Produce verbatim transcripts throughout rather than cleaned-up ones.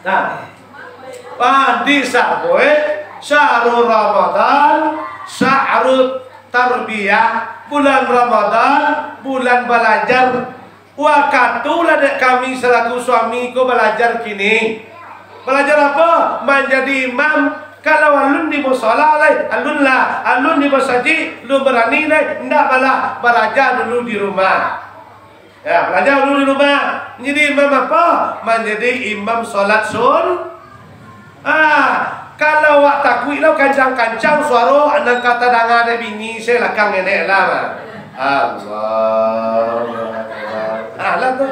Nah, padi sabuik, syahrul Ramadan, syahrul tarbiyah, bulan Ramadan, bulan balajar. Wakatu lah dek kami salaku suami ko balajar kini. Balajar apo? Manjadi imam. Kalau alun di musala lai, alun lah, alun di masajik, alun barani lai, ndak balah, balajar dulu di rumah. Ya, balajar dulu di rumah. Manjadi imam apo? Manjadi imam solat sun. Ah, kalau awak takuik lo kancang-kancang suaro, nan ka tadanga dek bini se lakang nenek lah, mah. Allahu Akbar. Ah, lah tu.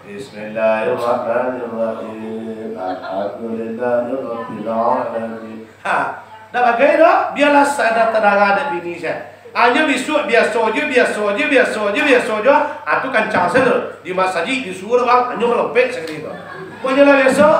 Bismillahirrahmanirrahim. Alhamdulillahirabbil alamin. Ha, dak bagai doh, bialah sadang tadanga dek bini se. Hanyo bisuak biaso je, biaso je, biaso je, biaso je. Ah, tu kancang sajo tu. Di masajik, di surau, bang, hanyo malompek sakali tu. Pokoknyo lah biaso.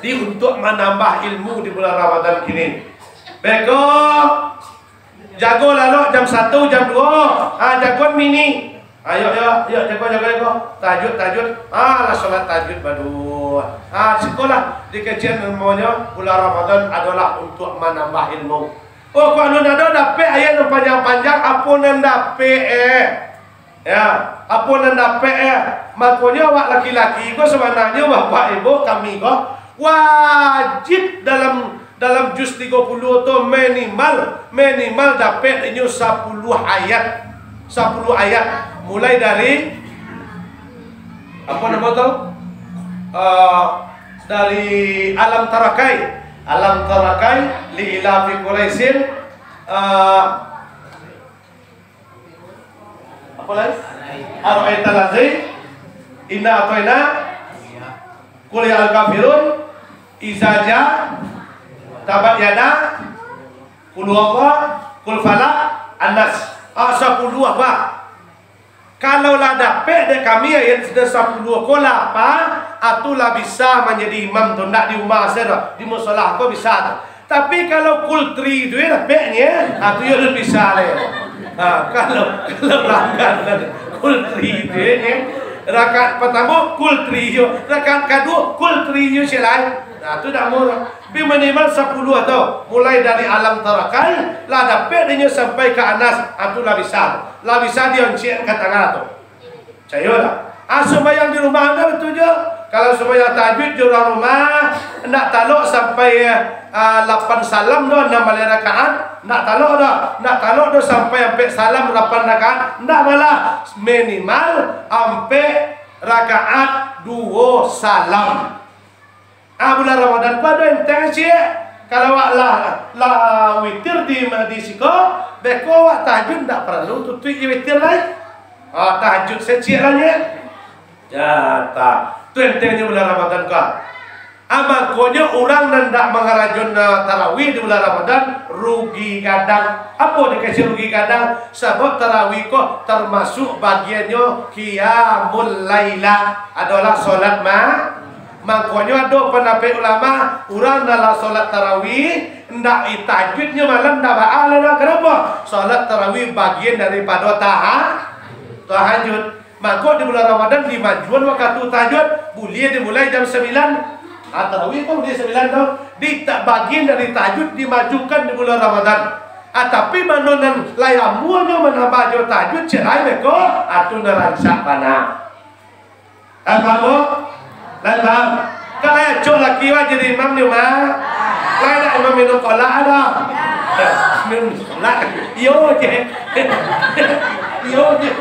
Di, untuk manambah ilmu di bulan Ramadan kini. Beko, jago lalok jam satu, jam duo. Ha, jagoan mini. Ayo, ayo, ayo, jago, jago, jago. Tahajud, tahajud. Ah, lah solat tahajud baduo. Ah, sikolah dikecekan ilmunyo, bulan Ramadan adolah untuk manambah ilmu. Oh, kok alun ado dapek ayat nan panjang-panjang, apo nan dapek, eh? Ya, apo nan dapek, eh? Makonyo awak laki-laki ko sabananyo, bapak ibu, kami ko wajib dalam, dalam juz tigo puluh tu minimal, minimal dapek inyo sapuluah ayat. Sapuluah ayat. Mulai dari, apo namo tu? Eh, dari Alam Tara Kai. Alam Tara Kai, Li Ilafi Quraisyin, eh, apo lai? Ara'aital lazi, Inna A'thaina, Qul ya al kafirun, Iza ja, Tabat yada, Qul huwallah, Qul falak, An-Nas. Ah, sapuluah, Pak. Kalau lah dapek dek kami ayat sudah sapuluah ko lah, Pak, atu lah bisa manjadi imam tu, ndak di umah sajo, di musala ko bisa tu. Tapi kalau Qul tri tu, ya, dapeknyo, ah, tu yo alun bisa lai. Ha, kalau, kalau langgan Qul tri tu, ya, rakaat partamo Qul tri yo, rakaat kaduo Qul tri yo ciek lai. Nah, tu dak murah. Tapi minimal sapuluah tu, mulai dari Alam Tara Kai, lah dapek dinyo sampai ka An-Nas, ah, tu lah bisa. Lah bisa dioncek ka tangah tu. Cayo lah. Ah, sumbayang di rumah anda batua jo. Kalau sumbayang tahajud di urang rumah, ndak talok sampai, ah, lapan salam doh, anam baleh rakaat, ndak talok doh. Ndak talok doh sampai ampek salam, lapan rakaat, ndak malah. Minimal ampek rakaat duo salam. Ah, bulan Ramadan ko ado enteng ciek. Kalau awak lah, lah witir di, di siko, beko awak tahajud ndak paralu tutuik jo witir lai. Ah, tahajud se ciek lah nyo. Jatah. Tu entengnyo bulan Ramadan ko. Ah, makonyo urang nan ndak mangarajoan, ah, tarawih di bulan Ramadan, rugi gadang. Apo dikasih rugi gadang? Sabab tarawih ko tarmasuk bagiannyo qiyamul lailah, adolah solat ma-, Mangkonyo ado pandapek ulama, urang nan lah solat tarawih, ndak i-, tahajudnyo malam ndak baa lah doh. Kanapo? Solat tarawih bagian daripado taha-, tahajud. Mangko di bulan Ramadan dimajuan wakatu tahajud, buliah dimulai jam sambilan. Ah, tarawih kan buliah sambilan tu. Di ta-, bagian dari tahajud dimajukan di bulan Ramadan. Ah, tapi mano nan lai amuahnyo manambah jo tahajud, ciek lai beko, ah, tu nan rancak bana. Lai paham, Bu? Lai paham? Kan lai acok laki wak jadi imam di rumah. Lai dak imam minum kolak ado? Minum kolak. Iyo je. Iyo je.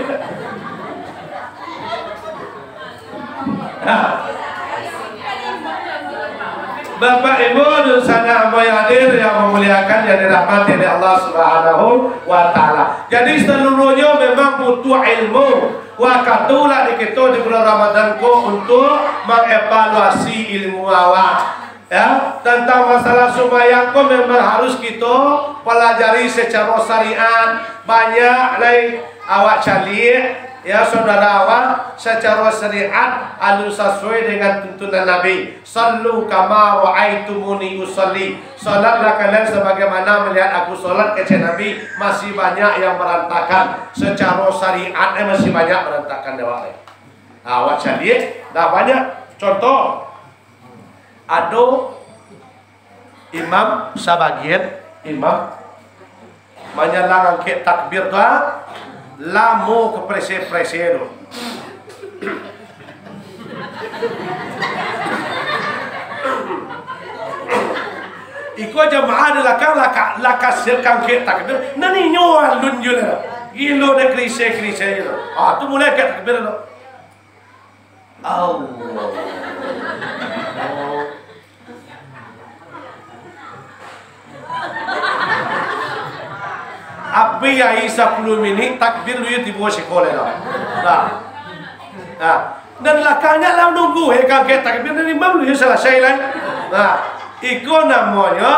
Nah. Bapak Ibu dunsanak ambo yang hadir yang memuliakan, yang dirahmati oleh Allah Subhanahu wa Ta'ala. Jadi, seluruhnyo memang butuh ilmu. Wakatu lah di kito di bulan Ramadan ko untuk mangevaluasi ilmu awak. Ya, tantang masalah sumbayang ko memang harus kito palajari sacaro syariat. Banyak lai awak caliak, ya, saudara awak, sacaro syariat alun sasuai dengan tuntunan Nabi. "Shallu kama ra'aitumuni usalli." Salatlah kalian sabagaimana malihat aku salat, kecek Nabi, masih banyak yang barantakan. Sacaro syariat, eh, masih banyak barantakan di awak, eh. Awak caliak, dah banyak. Contoh, ado imam, sabagian imam manyalang angkek takbir tu, ah, lamo kaprese-prese tu. Iko jamaah di lakang, laka-, lakasiak angkek takbir, nan inyo alun juo lah. Gilo dek klise-klise tu. Ah, tu mulai angkek takbir tu. Allah. Api ai sapuluah minik, takbir lu yo tibo siko lai dah. Nah. Nah. Dan lakangnya lah nunggu, eh, kangkek takbir dari imam lu yo salasai lai. Nah. Iko namonyo,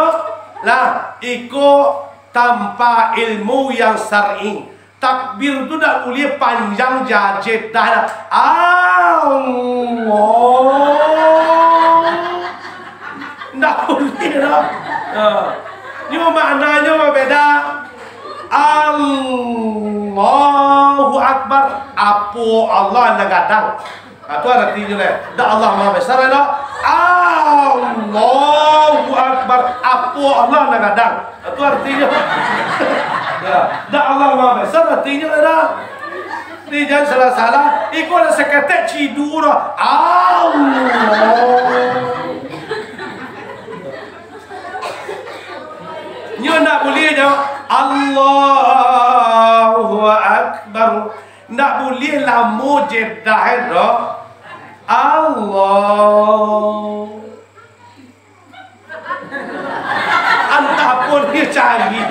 lah, iko tanpa ilmu yang syar'i. Takbir tu ndak buliah panjang jajedah. Allah. Ndak buliah doh. Ha. Nyo maknanyo babeda. Allahu Akbar. Apo Allah nan gadang? Ha, tu aratinyo lai. Dak Allah Maha Besar, dak? Allahu Akbar. Apo Allah nan gadang? Ha, tu aratinyo. Ya. Dak Allah Maha Besar aratinyo lai, dak? Ni jan salah-salah. Iko lah saketek cidu dah. Allah. Nyo ndak buliah jawab, "Allahu Akbar." Ndak buliah lamo jedah tu. Allah. Antah apo dia cari.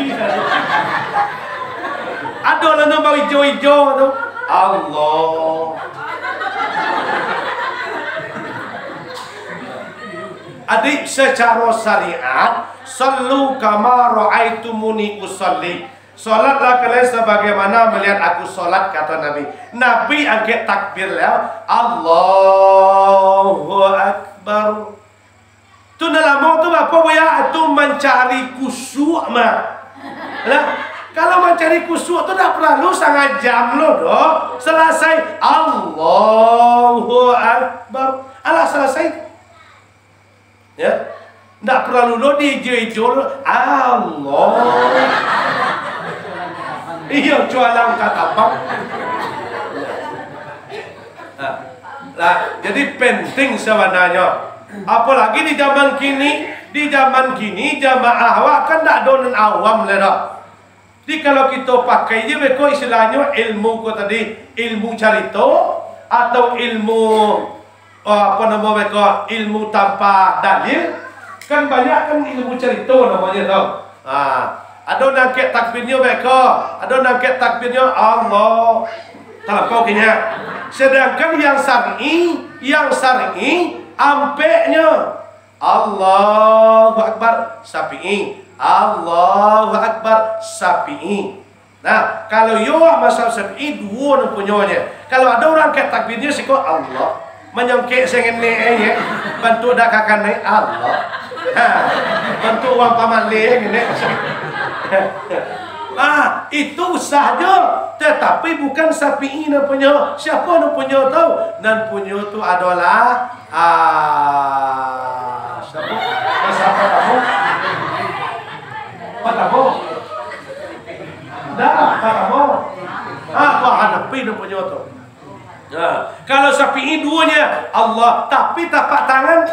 Ado lah namo ijo-ijo tu. Allah. Adik, secara syariat, "Sallu kama ra'aitumuni usalli." Salatlah kalian sabagaimana malihat aku salat, kata Nabi. Nabi angkek takbir lah, Allahu Akbar. Tu nan lamo tu apo, Buya? Tu mancari kusuak mah. Lah, kalau mancari kusuak tu dak paralu sangajam lo doh. Salasai, Allahu Akbar. Alah, salasai. Ya. Ndak paralu lo diijo-ijo lo. Allah. Iyo, cualang katapang. Nah, lah, jadi penting sabananyo. Apolagi di zaman kini, di zaman kini jamaah awak kan ndak ado nan awam lai doh. Jadi, kalau kito pakai je beko istilahnyo ilmu ko tadi, ilmu carito atau ilmu, ah, apo namo beko, ilmu tanpa dalil, kan banyak kan ilmu carito namonyo tu. Ah, ado nangkek takbirnyo beko, ado nangkek takbirnyo Allah. Talampau kini. Sedangkan yang syar'i, yang syar'i, ampeknyo. Allahu Akbar, Syafi'i. Allahu Akbar, Syafi'i. Nah, kalau yo mazhab Syafi'i, duo nan punyonyo. Kalau ado urang angkek takbirnyo siko Allah, manyongkek sangenek aja, bantuak dak kakan naik Allah. Ha, bantuak urang pamaleh ngene. Ah, itu sah jo, tetapi bukan Syafi'i nan punyo. Siapo nan punyo tu? Nan punyo tu adolah Ah, siapo? Siapo kamu? Patamo? Dah, patamo. Ah, tu Hanafi namonyo tu. Nah, kalau Syafi'i duonyo Allah, tapi tapak tangan,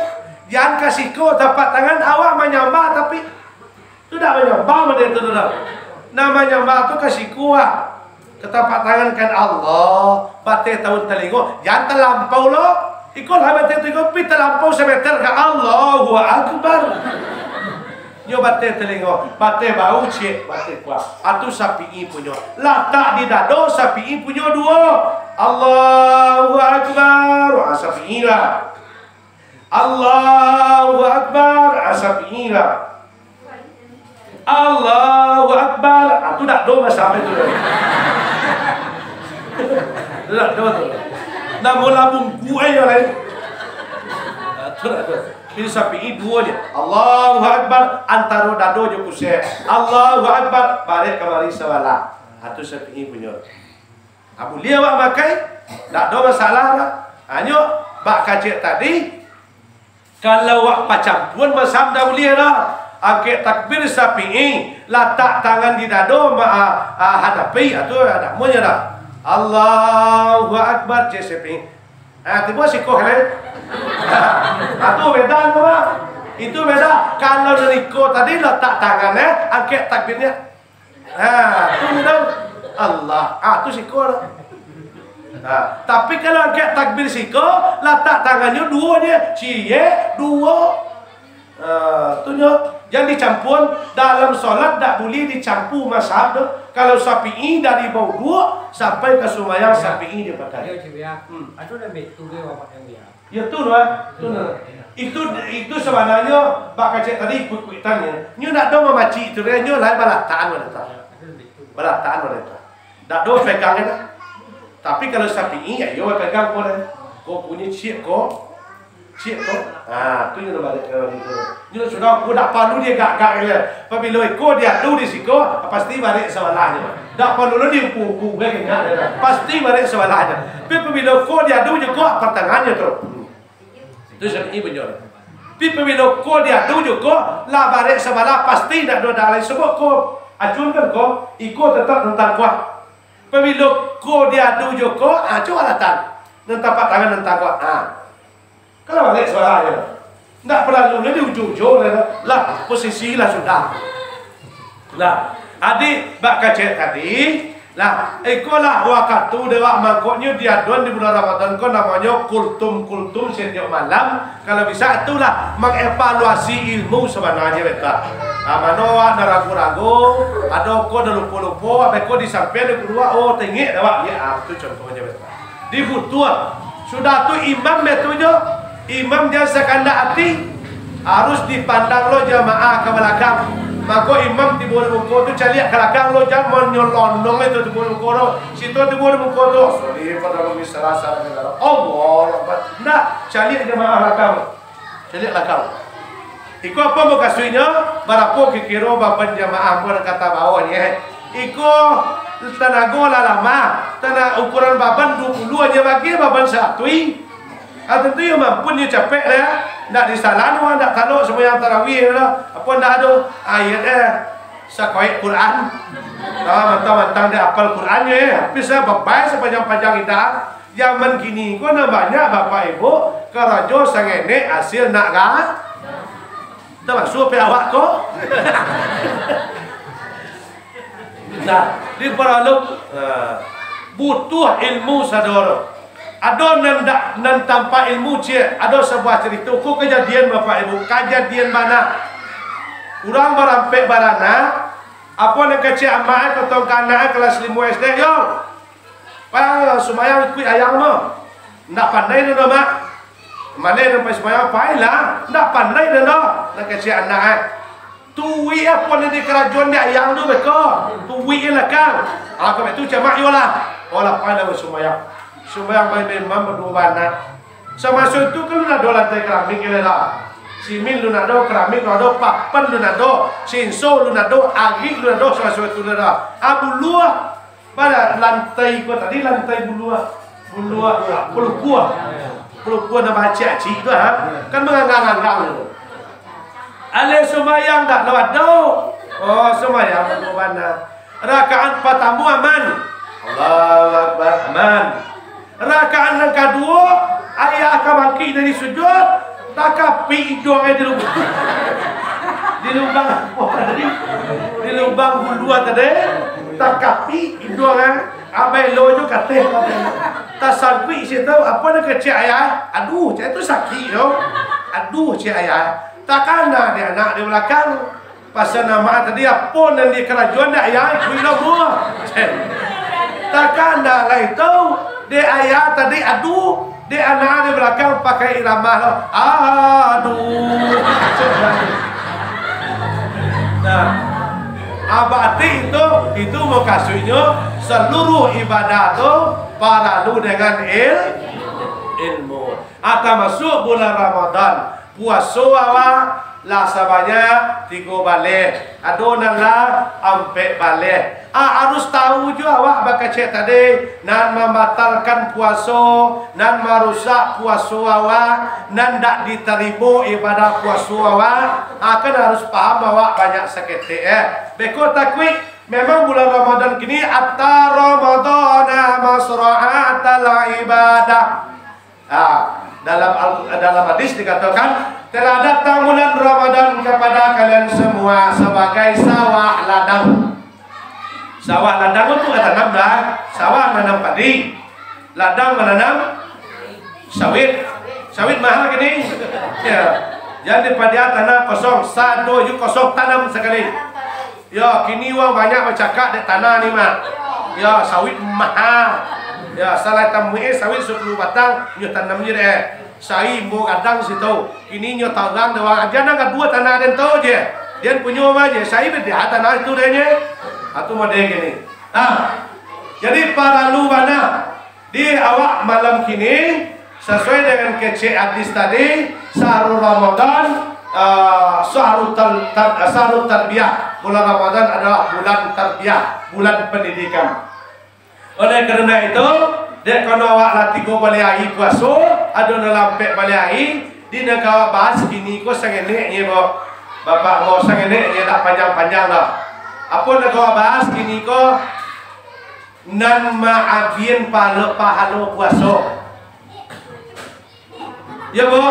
jan ka siko tapak tangan, awak manyambah tapi Tu dak manyambah model tu, tu dak. Nan manyambah tu ka siko, ah. Ka tapak tangan kan Allah, bateh taun talingo, jan talampau lo. Iko lah bateh talingo, pi talampau sameter ka Allahu Akbar. Nyo bateh talingo, bateh bau ciek, bateh kuah. Ah, tu Syafi'i punyo. Latak di dado Syafi'i punyo duo. Allahu Akbar. Ah, Syafi'i lah. Allahu Akbar, ah, Syafi'i lah. Allahu Akbar, ah, tu dak do masalah tu. Tu dak do tu. Namo labung kuai yo lain. Ah, tu dak do. Ini Syafi'i duo je. Allahu Akbar, antaro dado jo kusek. Allahu Akbar, barek kamari sabalah. Ah, tu Syafi'i punyo. Ah, buliah awak makai, dak ado masalah doh. Hanyo Bak kecek tadi, kalau wak pacampuan mazhab ndak buliah doh. Angkek takbir Syafi'i, latak tangan di dado ma-, a, a, Hanafi, atu ndak amuahnyo doh. Allahu Akbar, cek Syafi'i. Ah, tibo siko kan? Ah, tu beda tu, Bang. Itu beda. Kalau nan iko tadi latak tangan, eh, angkek takbirnyo. Ha, tu dah. Allah. Ah, tu siko lah. Ha, tapi kalau angkek takbir siko, latak tangannyo duo je. Ciek, duo. Ha, tu nyo. Jan dicampua, dalam solat dak buliah dicampua mazhab tu. Kalau Syafi'i dari bawah duo sampai ka sumbayang Syafi'i dia pakai. Ayo, Cik Bia. Hmm. Ado nan betul ke, Bapak yang Bia? Ya, tu lah, tu lah. Itu, itu sabananyo bak kecek tadi ikuik-ikuitan nyo. Nyo ndak ado mamacik itu, nyo lah balatakan balata. Balatakan balata. Ndak ado pegang kan. Tapi kalau Syafi'i, ya, iyo pegang ko lah. Ko punyo ciek ko. Ciek ko. Ha, tu nyo balik ka itu. Nyo sudah, ko ndak paralu diagak-agak lai. Pabilo iko diadu di siko, pasti barek sabalahnyo. Ndak paralu lo diuku-uku, gai ingat, pasti barek sabalahnyo. Tapi pabilo ko diadu jo ko, partangahannyo tu. Tu Syafi'i punyo. Tapi pabilo ko diadu jo ko, lah barek sabalah, pasti ndak ado lai. Sabab ko, acunkan ko, iko tatap tantang ko. Pabilo ko diadu jo ko, ah, cubo alatan. Nan tapak tangan nan takuak. Ah. Kalau baliak suaranyo. Ndak paralu lai diujo-ujo lai, lah, posisi lah sudah. Lah, adi bak kecek tadi, lah, iko lah wakatu dek awak mangkonyo diadoan di bulan Ramadan ko namonyo kultum-kultum setiok malam. Kalau bisa, itulah mangevaluasi ilmu sabananyo, beta. Ah, mano awak nan ragu-ragu, ado ko nan lupo-lupo, abih ko disampaian dek guru awak, oh, taingek dek awak, yo, ah, itu contohnyo, beta. Dibutuah. Sudah tu imam baitu jo, imam jan sakandak ati, harus dipandang lo jamaah ka balakang. Mako imam tibo di muko tu caliak ka balakang lo, jan monyolonong itu tibo di muko tu. Situ tibo di muko tu, sholli fadhal misra salam. Allahu Akbar. Ndak, caliak jamaah balakang. Caliak balakang. Iko apo mukasuiknyo? Barapo kiro-kiro baban jamaah ambo nan ka tabao ni, eh? Iko tanago lah lamah, tana-, ukuran baban duo puluah, nyo bagi baban saratuih. Ah, tantu iyo mampu nyo capek lah, eh. Ndak disalahan urang, ndak talok sumbayang tarawih lah. Apo ndak ado ayat, eh, sakoek Quran. Ah, mantang-mantang dek apal Quran nyo, eh. Tapi sa-, babai sapanjang-panjang indak. Jaman kini ko nan banyak bapak ibu karajo sangenek asil nak ga-, tamasuak pe awak ko. Nah, diparalok, nah, butuh ilmu sadoro. Ado nan dak, nan tanpa ilmu ciek, ado sabuah carito ko kajadian bapak ibu, kajadian bana. Urang barampek baranak, apo nan kecek amak, totongkanak kelas limo S D, yo. Pang sumbayang ikuik ayang mah. Ndak pandai doh, Mak. Maleh nan pai sumbayang, pailah. Ndak pandai doh, nan kecek anak, eh. Tuik apo nan dikarajoan dek ayang tu beko. Tuik lah kan. Ah, kok itu camak yo lah. Oh lah, pailah sumbayang. Sumbayang pai imam baduo bana. Samaso itu kan lun ado lantai keramik lai lah. Simin lun ado, keramik lun ado, papan lun ado, sinso lun ado, arik lun ado, samaso itu lai lah. Ah, buluah. Pada lantai ko tadi, lantai buluah, buluah, pelukuah. Pelukuah nan bacik-acik tu, ha? Kan manganggang-anggang tu. Aleh sumbayang dak lo ado? Oh, sumbayang baduo bana. Rakaat patamo aman. Allahu Akbar. Aman. Rakaat nan kaduo, ayah ka bangkik dari sujud, takapik iduang e di lubang. Di lubang apo tadi? Di lubang buluah tadi, takapik iduang e. Abih lo jo kateh. Tasangkuik situ, apo nan kecek ayah? Aduh, cak tu sakik tu. Aduh, cek ayah. Takana dek anak di balakang. Pasal amak tadi, apo nan dikarajoan dek ayah, ikuik lo buah. Takana lai tu, dek ayah tadi, aduh, dek anak di balakang pakai iramah lo. Aduh. Nah, abati itu, itu mukasuiknyo saluruh ibadah tu paralu dengan il-, ilmu. Ah, tamasuak bulan Ramadan, puaso awak, Lah sabanyak tigo baleh, ado nan lah ampek baleh. Ah, harus tahu juo awak bakecek tadi, nan mambatalkan puaso, nan marusak puaso awak, nan dak ditarimo ibadah puaso awak, ah, kan harus paham awak banyak saketek, eh. Beko takuik, memang bulan Ramadan kini, "Ata Ramadana masra'atal ibadah." Ah, dalam Al-, dalam hadis dikatakan, "Telah datang bulan Ramadan kepada kalian semua sebagai sawah ladang." Sawah ladang tu tanam dah, sawah nanam padi, ladang mananam sawit. Sawit mahal kini. Ya. Jadi padi tanah kosong, sado ju kosong tanam sakali. Yo, kini urang banyak bacakak dek tanah ni, Mak. Yo, sawit maha. Yo, salai tamuik sawit sapuluah batang, nyo tanam je deh. Sari ambo gadang situ. Kini nyo tarang dek urang, aja nan gadua tanah den tu je. Den punyo mah je, sari beda tanah itu deh nye. Atu model kini. Nah, jadi paralu bana. Di awak malam kini, sasuai dengan kecek hadis tadi, sahru Ramadan, ah, sahru tal-, tar-, sahru tarbiyah. Bulan Ramadan adalah bulan tarbiyah, bulan pendidikan. Oleh karena itu, dek karano awak lah tigo baleh ari puaso, ado nan lah ampek baleh ari, di nan ka awak bahas kini ko sangenek je, Bo. Bapak Bo, sangenek je, dak panjang-panjang doh. Apo nan ka awak bahas kini ko? Nan maagian pahalo, pahalo puaso. Yo, Bu?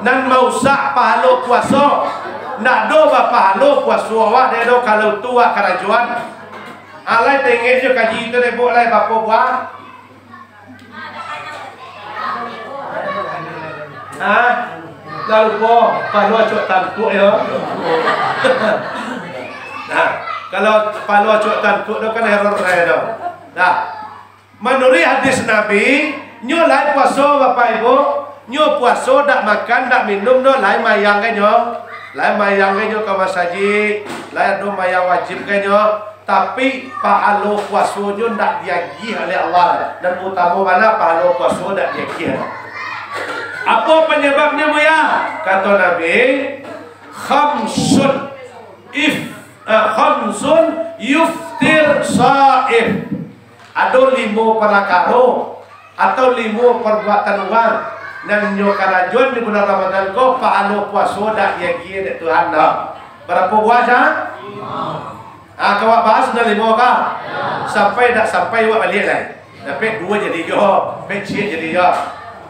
Nan mausak pahalo puaso. Ndak do bapahalo puaso awak, dek do kalau tu awak karajoan. Alai tengok jo kaji tu, dek, Bu, lai bapo buah? Hah? Lah lupo, pahalo acok tantuk yo. Nah, kalau pahalo acok tantuk tu kan error sajo tu. Nah, manuruik hadis Nabi, nyo lai puaso, Bapak Ibu, nyo puaso dak makan, dak minum, nyo lai mayang ka nyo. Lai mayang ka nyo ka masajik, lai ado mayang wajib ka nyo. Tapi, pahalo puasonyo ndak diagiah oleh Allah. Nan utamo bana, pahalo puaso ndak diagiah. Apo panyababnyo, Buya? Kato Nabi, "Khamsun if, eh, khamsun yuftir shaim." Ado limo parakaro atau limo parbuatan urang nan nyo karajoan di bulan Ramadan ko, pahalo puaso dak diagiah dek Tuhan doh. Barapo buah, Sa? Ah, ka awak bahas nan limo ka? Sampai dak sampai awak baliak lai. Dapek duo jadi jo, pek ciek jadi jo.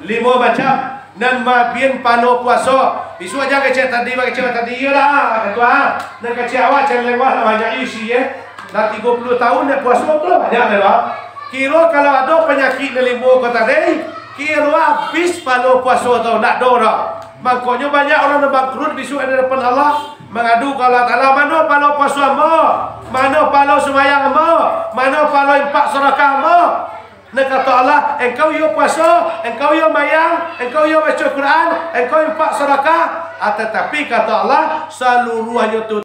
Limo macam nan maagian pahalo puaso. Bisuak jan kecek tadi, kecek tadi, iyolah, kato ah. Nan kecek awak, celeng wah lah banyak isi, eh. Lah tigo puluah tahun dak puaso tu lah banyak lah. Kiro kalau ado panyakik nan limo ko tadi, kiro abih pahalo puaso tu, ndak do doh. Mangkonyo banyak urang nan bangkrut bisuak di adapan Allah, mangadu ka Allah Taala, "Mano pahalo puaso ambo? Mano pahalo sumbayang ambo? Mano pahalo infak sadakah ambo?" Nah, kato Allah, "Engkau iyo puaso, engkau iyo mayang, engkau iyo baco Quran, engkau infak sadakah." Ah, tatapi kato Allah, saluruahnyo tu